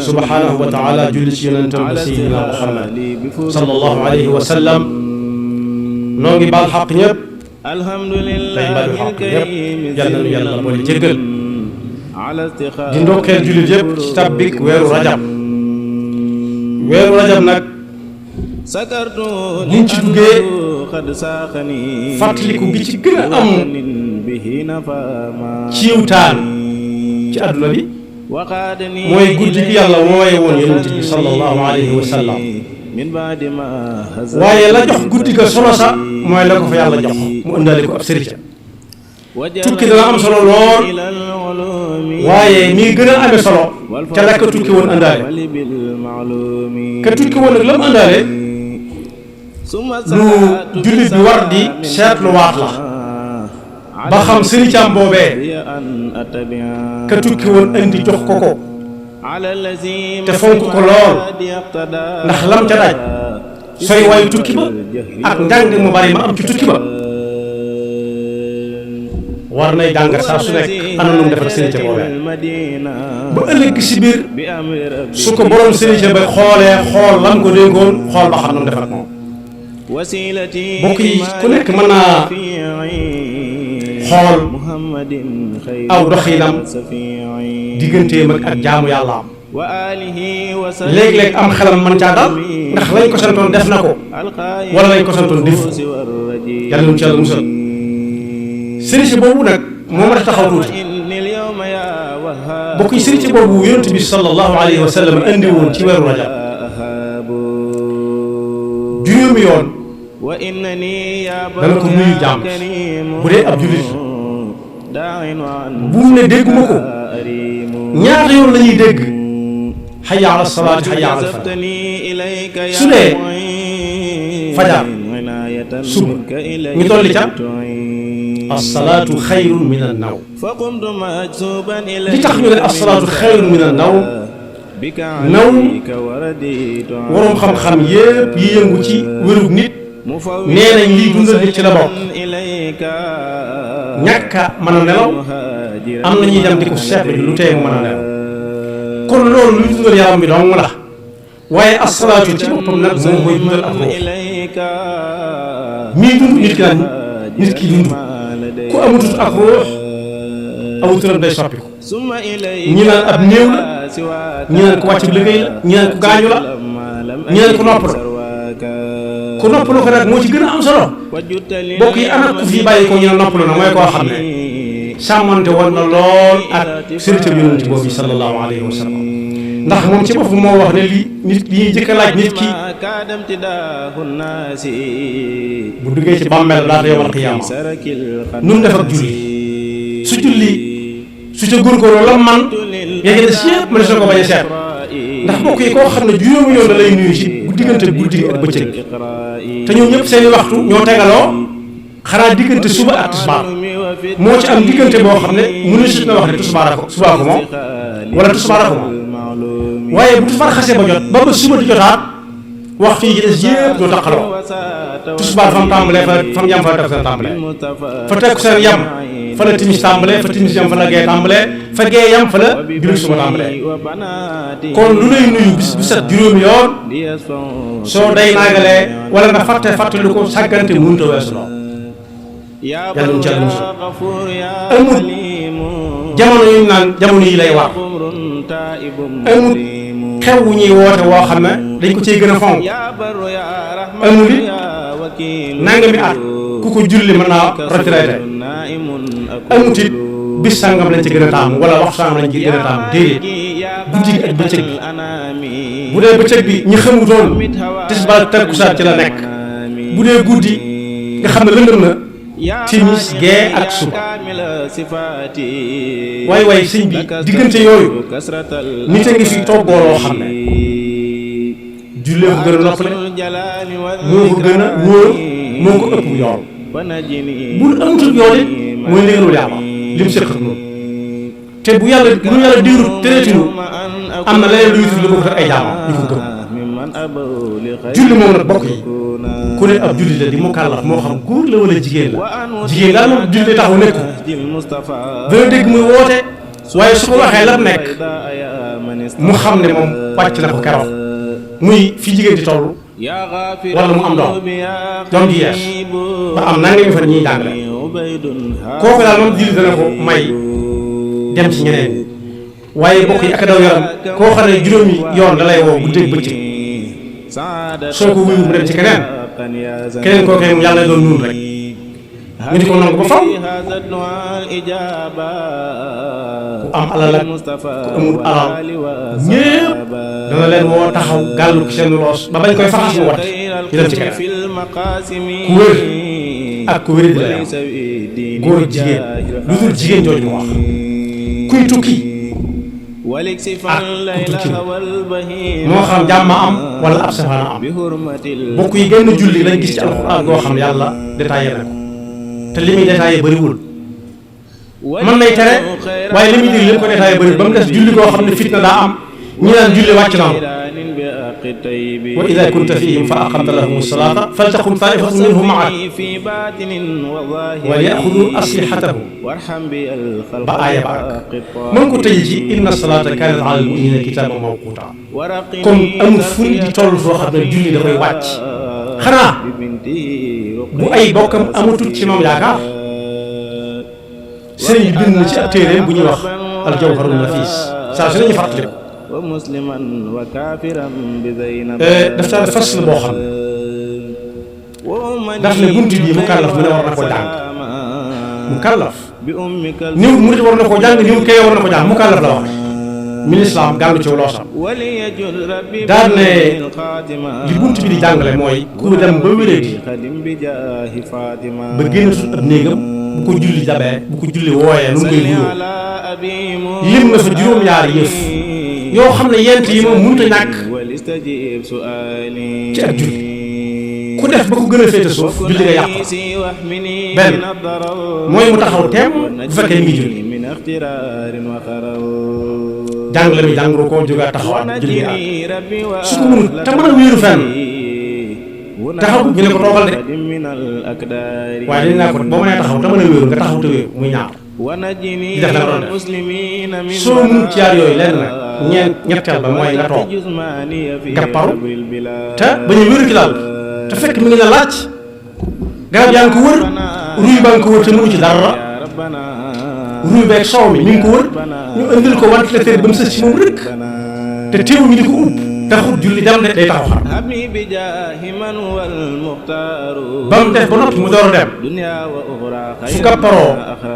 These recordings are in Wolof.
subhanahu wa taala julli ci yonentam ba sayyidina Muhammad sallallahu alayhi wa sallam. noo ngi baal xaq ñëpp tey baalu xaq ñëpp yal nañu yàlla boole jéggal di ndokkeel jullit yëpp ci tabbik weeru rajab nag buñ ci duggee fàttaliku gi ci gën a am ciwtaan ci àdduna bi mooy guddi gi yàlla wooye woon yonent bi sallallahu alayhi wa sallam. waaye la jox guddi ga solo sa mooy la ko fa yàlla jox mu ëndaale ko ab sëriñ tukki dana am solo lool waaye mii gën a amee solo ca la ka tukki woon ëndaale ka tukki woon nag la mu ëndaale lu jullit bi war di seetluwaat la ba xam sëriñam boobee ka tukki woon indi jox ko te fonk ko lool ndax lam ca daj sooy wayu tukki ba ak njàng mu bari ma am ci tukki ba war nay jàngat saa su nekk ana nu mu defar sëriñ boobee ba ëllëg si biir su ko borom sëriñ ba xoolee xool lam ko dénkoon xool ba xam nu mu defar moom. bokk yi ku nekk mën naa xool aw doxinam digganteem ak jaamu yàlla am léeg-léeg am xelam mën caa dal ndax lañ ko santoon def na ko wala lañ ko santoon def yàlla nu ci yàlla musal. sëriñ boobu nag moo ma taxaw tuuti bokk yi sëriñ boobu yonent bi sallallahu alayhi wa sallam andi woon ci weeru rajab juróomi yoon dana ko nuyu jàmm bu dee ab jullit bu mu ne dégguma ko ñaata yoon la ñuy dégg hayya ala salaati hayya ala falaa su dee fajar suba ñu dolli ca as-salaatu xayrun min an-nawm li tax ñu ne as-salaatu xayrun min an-nawm waroom xam-xam yépp yi yëngu ci wérug nit nee nañ liy dundal nit ci la bokk. ñàkk a mën a nelaw am na ñuy dem di ko seetlu lu tee mu mën a nelaw kon loolu luy dundal yaram bi dong la waaye asalaatu ci boppam nag moom mooy dundal ak ruux mii dund nit ki nag nit ki dund ku amutut ak ruux aw turam day soppi ko ñi naan ab néew la ñi naan ko wàccu liggéey la ñi naan ko gaañu la ñi naan ko nopp la ku noppalu ko nag moo ci gën a am solo bokk yi ana ku fi bàyyi ko ñu ne noppalu na mooy koo xam ne sàmmante woon na lool ak sëriñ yonent boobu sallallahu alayhi wa sallam ndax moom ci boppam moo wax ne li nit li ñuy jëkk a laaj nit ki bu duggee ci bàmmeel laata yawmal qiyaama nu mu def ak julli su ca góorgóorloo la man yéegi des yëpp mënees na ko bañ a seet ndax bokk yi koo xam ne juróomi yoon la lay nuyu ci diggante guddi ak bëccëg te ñoom ñëpp seeni waxtu ñoo tegaloo xanaa diggante suba ak tisbaar moo ci am diggante boo xam ne mënu si na wax ne tisbaar ko subaa ko moom wala tisbaar ko moom waaye bu tisbaar xasee ba jot ba suba di jotaat waxtu yi ci des yëpp ñoo taqaloo tisbaar fa mu tàmbalee fa mu yam fa def seen tàmbalee fa tekku seen yam fa la timis tàmbalee fa timis yam fa la gee tàmbalee fa gee yam fa la julli suba tàmbalee kon lu lay nuyu bis bu set juróomi yoon soo day naagalee wala nga fàttali ko sàggante mënut a weesu lool yàlla mu ci yàlla musul amul jamono yu naan jamono yi lay war amul xew wu ñuy woote woo xam ne dañ ko cee gën a fonk amul it nangami at ku ko julli mën naa retraité amut it bis sàngam lañ ci gën a taamu wala wax sàngam lañ ci gën a taamu déedéet guddi gi ak bëccëg bi bu dee bëccëg bi ñi xamutoon tisbaar takkusaan ci la nekk bu dee guddi nga xam ne lëndëm na timis gee ak suba waay sëñ bi diggante yooyu nit a ngi fi toggoo loo xam ne jullee ko gën a noppale moo ko gën a wóor moo ko ëpp yool bu amatul yool it mooy ndigalul yàlla lim séq ak noonu te bu yàlla diirut tereetinu am na leneen luy tudd lu bokk ak ay jaamam ñu ko gëm julli moom nag bokk yi ku ne ab julli la di mukallaf moo xam góor la wala jigéen la jigéen daal moom julli taxaw nekku dana dégg muy woote waaye su ko waxee lam nekk mu xam ne moom wàcc na ko keroog muy fi jigéen di toll wala mu am doom ji yees ba am naa nga fa ñuy jàngale kooku daal moom julli dana ko may dem ci ñeneen waaye bokk yi ak daw yaram koo xam ne juróomi yoon da lay woo guddeeg bëccëg soo ko wuyu mu dem ci keneen kooku moom yàlla doon nuun rek ñu di ko nangu ba faw ku am alal ak ku amul alal ñépp dana leen woo taxaw gàllu ci seen loos ba bañ koy faxas mu wat ñu dem ci keneen ku wér ak ku wéri di la yam góor ak jigéen lu dul jigéen jooju mu wax kuy tukki ak ku tukki moo xam jàmm am wala ab safaan am bokk yi genn julli lañ gis ci alxuraan goo xam ne yàlla détaillé na ko te li muy détaillé bëriwul mën nay tere waaye li muy dig li mu ko détaillé bëriwul ba mu des julli koo xam ne fitna daa am ñi naan julli wàcc na wa ida kunta fihim fa aqamta lahum salata faltaqum taifatun minhum maak wal yaxudu aslihatahum ba aaya ba ak mën ko tëj ci inna salata kanat ala almuminina kitaban mawquta kon amul fu nit di toll foo xam ne julli da koy wàcc xanaa bu ay bokkam amatul ci moom yaakaar sëriñ bi bind na ci ab téeréem bu ñuy wax aljawharun nafis saa su nañu fàttali ko daf caa fasl boo xam daf ne bunt bii mu kàllaf mu ne war na ko jàng mu kàllaf niw murit war na ko jàng niw kee war na ko jàng mu kàllaf la wax min islam gàllu ci loosam daal ne li bunt bi di jàngale mooy ku dem ba wéréeti ba génnatul ab néegam bu ko julli jabee bu ko julli wooyee nu mu koy wuyoo lim na fa juróom-ñaari yëf yoo xam ne yent yi moom mënut a ñàkk ci ak julli ku def ba ko gën a féete suuf julli nga yàq benn mooy mu taxaw teem bu fekkee mi ngi julli jàng la mi jàngru ko jógaat taxawaat julli nga àgg su ko mënut te mën a wéeru fenn taxaw ñu ne ko toogal de waaye dañ naa ko boo mënee taxaw te mën a wéeru nga taxaw te wéeru muy ñaar di def la nga doon def soo mun ci yaar yooyu lenn nag ñetteel ba mooy nga toog gàpparu te bañ a wéeru ci daal te fekk mi ngi la laaj garab yaa ngi ko wër ruy baa ngi ko wër te mënu ci dara ruy beeg soow mi mi ngi ko wër ñu indil ko ventilateur ba mu sës ci moom rek te teewul ñu di ko upp taxut julli dem de day taxaw xar ba mu def ba noppi mu door a dem su gàpparoo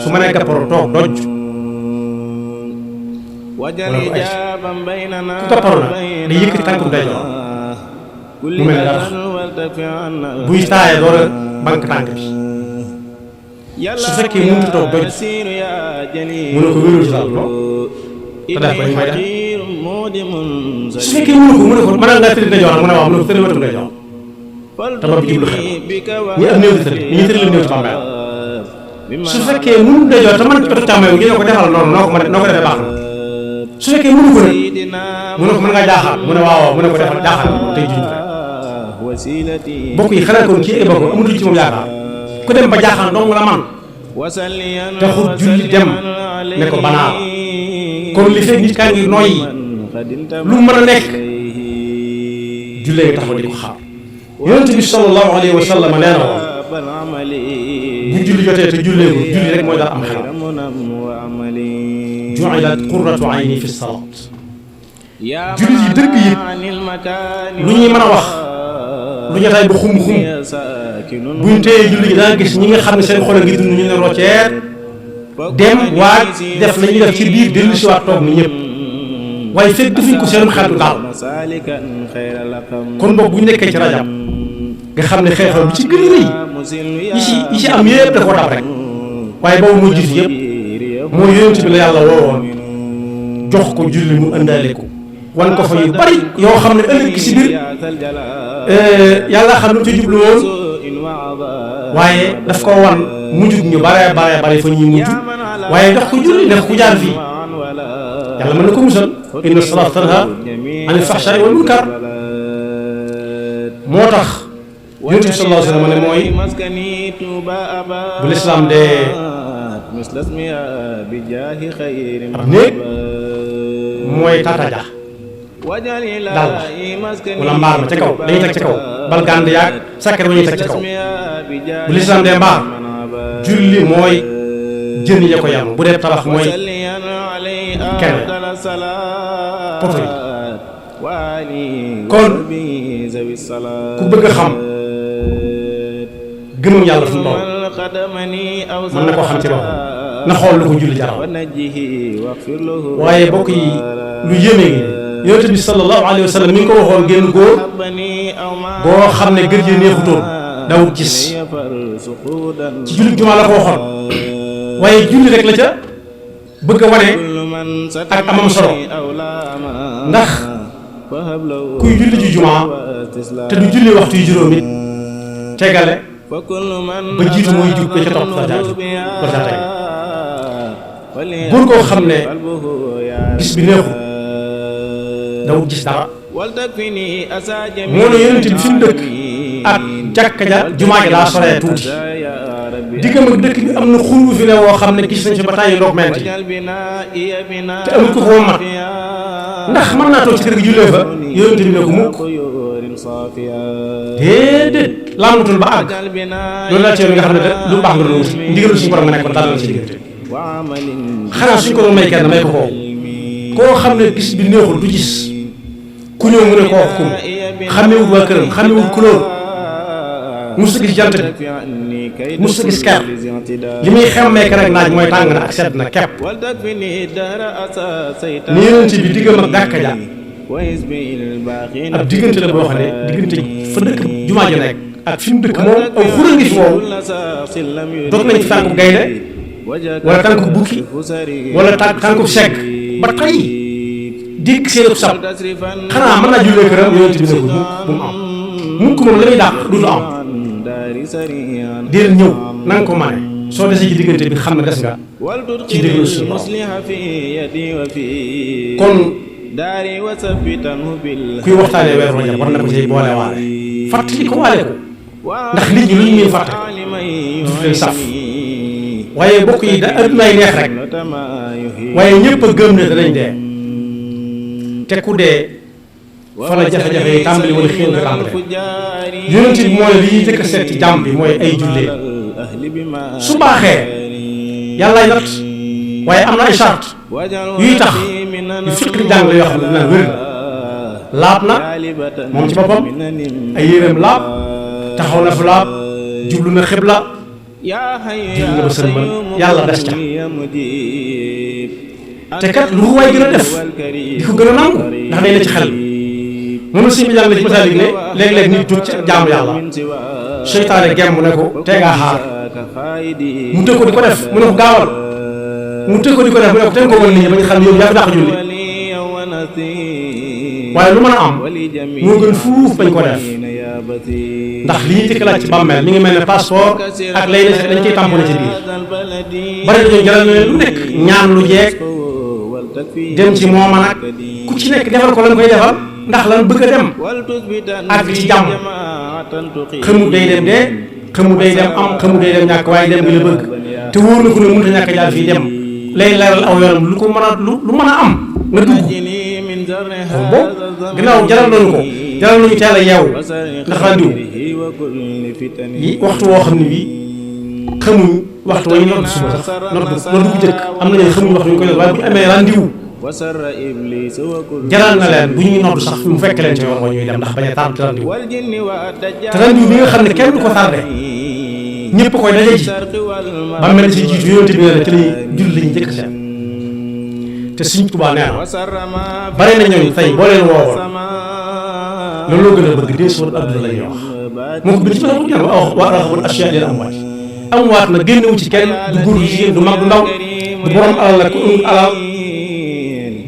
su mënee gàpparoo toog doj wala ku ay ku gàpparoo nag day yëkkati tànkum day jox mu mel ne dara buy taayee door a bank tànk bi su fekkee mënut a toog doj mu ne ko wéeru ci daal loo te def ko ñu may def su fekkee mënu ko mën ngaa tëdd ndeyjoor mu ne waaw mu ne ko tëdd wetu ndeyjoor te ba bi jublu xel ñi am néew di tëdd ñi tëdd leen néew ci bàmmeel su fekkee mënu ndeyjoor te mën ci wetu càmmooñ bi ñu ne ko defal noonu noo ko defee baax na su fekkee mënu ko nag mu ne ko mën ngaa jaaxaar mu ne waaw mu ne ko defal jaaxaar tey juñ bokk yi xanaa kon kii ay bokk amatul ci moom yaakaar ku dem ba jaaxaan dong la man taxut julli dem ne ko banaa kon li fekk nit kaa ngi noyyi lu mën a nekk jullee nga taxaw di ko xaar yonent bi sallallahu alayhi wa sallam nee na woon bu julli jotee te julleegul julli rek mooy daal am xel ju'ilat qurratu ayni fi salaat julli yi dëgg yi lu ñuy mën a wax lu jotaay ba xum-xum buñ téyee julli gi danga gis ñi nga xam ne seen xol a ngi dund ñu ne rocceer dem waaj def la ñuy def ci biir dellu si waat toog ni ñëpp waaye fekk defuñ ko seenum xel du daal kon boog bu ñu nekkee ci rajab nga xam ne xeexal bi ci gën a rëy yi ci am yëpp da koo dab rek waaye boobu moo jiitu yëpp moo yonent bi la yàlla woowoon jox ko julli mu ëndaale ko wan ko fa yu bari yoo xam ne ëllëg si biir yàlla xam lu ci jublu woon waaye daf ko wan mujjug ñu bare fa ñuy mujj waaye jox ko julli def ku jaar fii yàlla mën na ko musal inna salaata tanha anil fahshaa'i wal munkar moo tax yonent bi sallallahu alayhi wa sallam ne mooy bu lislaam dee ab néeg mooy tataja dal wala mbaar ma ca kaw dañuy teg ca kaw bal gànd yaag sakkar ba ñuy teg ca kaw bu lislaam dee mbaar julli mooy jën ya ko yam bu dee tabax mooy kenn poto yi kon ku bëgg a xam gëmam yàlla fu mu toll mën na koo xam ci boppam na xool lu ko julli jaral waaye bokk yi lu yéeme ngi yonent bi sallallahu alayhi wa sallam mi ngi ko waxoon génn góor boo xam ne gër yi neexutoon dawut gis ci julli jumaa la ko waxoon waaye julli rek la ca bëgg a wane ak amam solo ndax kuy julli ji jumaa te du julli waxtu yu juróom it tegale ba jiitu mooy jub ba ca topp sa jaaju ba ca teg góor koo xam ne gis bi neexul dawut gis dara moo ne yonent bi fi mu dëkk ak jàkka ja jumaa ja daa soree tuuti diggam ak dëkk bi am na xuru fi ne woo xam ne gis nañ fi ba tàyyi ndox menti te amul ko ko mat ndax mën naa toog ci kër gi jullee fa yonent bi ne ko mukk déedéet làmbatul ba àgg loolu laa ci yoon nga xam ne de lu baax nga doon wuti ndigalul suñu borom nga nekkoon tànnal ci diggante xanaa suñ ko doon may kenn may ko koo xam ne gis bi neexul du gis ku ñëw mu ne koo kum xamewut waa këram xamewut couleur musu gis jant bi musu gis ker li muy xemmee rek naaj mooy tàng na ak sedd na kepp ni yonent bi diggam ak dàkka ja ab diggante la boo xam ne diggante fa dëkk jumaa ja nekk ak fi mu dëkk moom aw xura ngi fi woowu dog nañ fi tànku gaynde wala tànku bukki wala tànku segg ba tey dikk seen sab xanaa mën naa jullee këram yonent bi ne ko bu mu am mukk moom la muy dàq du am déel ñëw na nga ko mane soo desee ci diggante bi xam ne des nga ci déglu suñu borom kon kuy waxtaanee weeru Rajab war na ko ci boole waale fàttali ko waale ko ndax nit ñi lu ñu muy fàtte du leen saf waaye bokk yi da addunaay neex rek waaye ñëpp a gëm ne danañ dee te ku dee fa la jafe-jafe yi tàmbali wala xéew nga tàmbale yonent bi mooy li ñuy jëkk a seet ci jàmm bi mooy ay jullee su baaxee yàllaay natt waaye am na ay charte yuy tax yu fiqri jàng la yoo xam ne dinaan wér na laab na moom ci boppam ay yéreem laab taxaw na fu laab jublu na xibla jublu na ba sëlmal yàlla des ca te kat lu waay gën a def di ko gën a nangu ndax day ne ci xel moom la suñu bi jàng na ci masaalik ne léeg-léeg nit tuut ci jaamu yàlla seytaane gemm ne ko tee ngaa xaar mu tëg ko di ko def mu ne ko gaawal mu tëg ko di ko def mu ne ko ten ko wan nit ñi ba ñu xam ne yow yaa fi dàq julli waaye lu mën a am moo gën fuuf bañ ko def ndax li ñuy tëkkalaat ci bàmmeel mi ngi mel ne passeport ak lay ne dañ koy tamponné ci biir bari dañoo jaral ne lu nekk ñaan lu jeeg dem ci mooma nag ku ci nekk defal ko lan koy defal ndax lan bëgg a dem àgg ci jàmm xamut day dem dee xamut day dem am xamut day dem ñàkk waaye dem bi la bëgg te wóor na ko ne mënut a ñàkk jaar fii dem lay leeral aw yoonam lu ko mën a lu mën a am nga dugg kon boobu ginnaaw jaral nañu ko jaral nañu teel a yeewu ndax randiw yi waxtu woo xam ne bii xamuñ waxtu wa ñu nodd suba sax nodd bu jëkk am na ñooy xamuñ waxtu ñu koy nodd waaye bu ñu amee randiw jaral na leen bu ñuy nodd sax mu fekk leen ci yoon wa ñuy dem ndax bañ a tardé randiw te randiw bi nga xam ne kenn du ko tardé ñëpp koy daje ji ba mel si jiitu yonent bi ne te lañuy julli lañuy njëkk seen te Sëriñ Tuubaa nee na bare na ñooñu tey boo leen woowoon loolu gën a bëgg dee suur adduna la ñuy wax moo ko bind ci maanaam ñaan waa raxabul asiyaa lil amwaat na génnewu ci kenn du góor du jigéen du mag du ndaw du borom alal la ku amul alal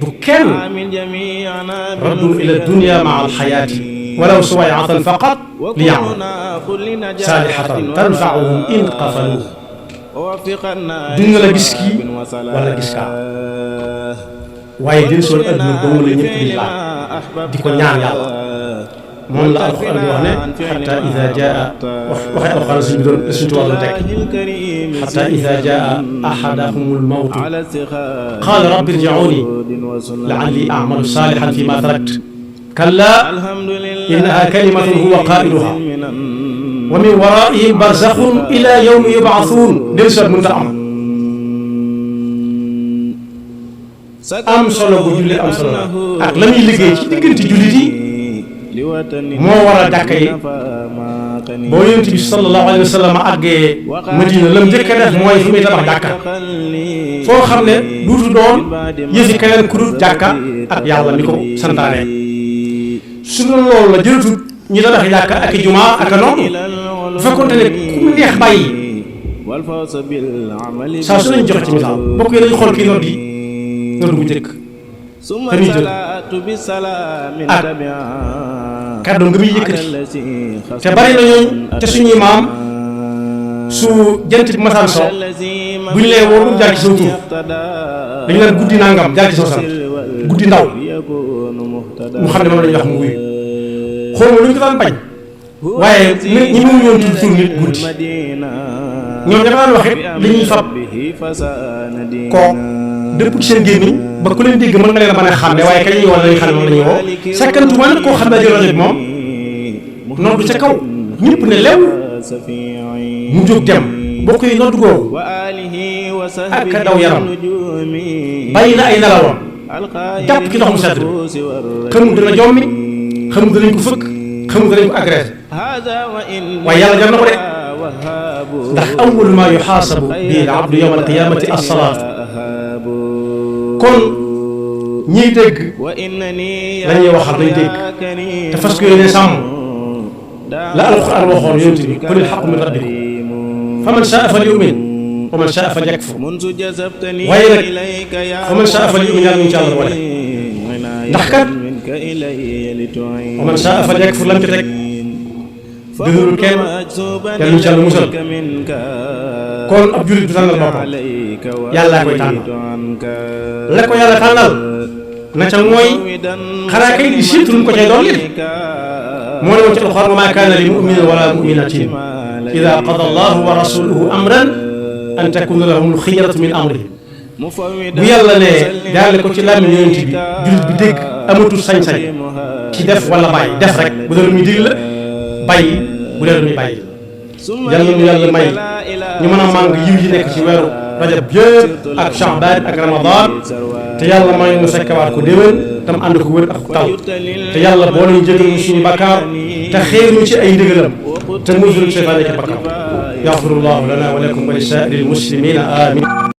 du kenn raddun ila dunya maa alxayaati walaw suwayatan faqat li yaamal saalihatan tanfauhum in qafalu duñ nga la gis kii wala gis kaa waaye dil soon adduna ba mu la ñëpp di laaj di ko ñaan yàlla moom la alxuraan di wax ne xatta ida jaa waxee alxuraan suñu doon suñu tubaab doon teg xatta ida jaa ahadahumul mawtu qaala rabbi irji'uuni la'allii a'malu saalihan fi ma tarakt kallaa innahaa kalimatun huwa qaa'iluhaa wa min waraa'ihim barzakhun ilaa yawmi yub'athuun del sot mënta am solo bu julli am solo ak la muy liggéey ci diggante jullit yi moo war a jàkka yi boo yonent bi sallallahu alayhi wa sallam àggee Madina lam njëkk a def mooy fu muy tabax jàkka foo xam ne duutu doon yëfi keneen ku dul jàkka ak yàlla mi ko santaane su doon loolu la jërëtut ñu tabax jàkka ak i jumaa ak a noonu bu fekkoonte ne ku neex bàyyi saa su nañ joxe ci misaal bokk yi nañu xool kii noot yi noonu bu njëkk te muy jël ak kàddu nga muy yëkkati te bari na ñooñ te suñuy maam su jant bi masaan so bu ñu lee woo du jaar ci saw tur dañu naan guddi nangam jaar ci saw sant guddi ndaw mu xam ne moom la ñuy wax mu wuyu xool ma lu ñu ko daan bañ waaye nit ñi mu ñoon tudd tur nit guddi ñoom ña daan wax it li ñuy fab koo dëpp ci seen gémmiñ ba ku leen dégg mën nga leen a mën a xàmme waaye kañ ñuy woo lañuy xam ne moom la ñuy woo sekkantuma nag koo xam ne jël rajo bi moom noddu ca kaw ñëpp ne lew mu jóg dem bokk yi noddu googu ak daw yaram bàyyi na ay nelawam jàpp ci ndox mu sedd xamul dana jommi xamul danañ ko fëkk xamul danañ ko agressé waaye yàlla jar na ko de ndax awwalu maa yuxaasabu bihi al abdu yawma al qiyaamati as-salaat kon ñiy dégg la ñuy waxal dañ dégg te fas ko yéene sàmm la alquran waxoon yonent bi qulil haqqu min rabbikum faman shaa falyu'min wa man shaa falyakfur waaye nag faman shaa falyu'min yàlla ñu ci àll boole ndax kat wa man shaa falyakfur lam ci teg dëgërul kenn yàlla ñu ci àll musal kon ab jullit du tànnal boppam yàllaa koy tànnal la ko yàlla tànnal na ca mooy xanaa kay di séentu lu ko cay doon leen moo ne woon ci alxuraan wa maa kaana li muminin wala muminatin ida qada allahu wa rasuluhu amran an takuna lahum xiyaratu min amrihim bu yàlla ne jaarale ko ci làmmiñ yonent bi jullit bi dégg amatul sañ-sañ ci def wala bàyyi def rek bu dee lu muy dig la bàyyi bu dee lu muy bàyyi yàlla nu yàlla may ñu mën a màng yiw yi nekk ci weeru rajab yëpp ak Sha'ban ak Ramadan te yàlla may nu fekkewaat ko déwén tam ànd ko wér ak tal te yàlla boo ñu jégal ñu suñu bakkaar te xeer ñu ci ay ndigalam te musul seytaane ci bakkaar yaxfirullahu lana wa lakum wa li saa'iril muslimina amin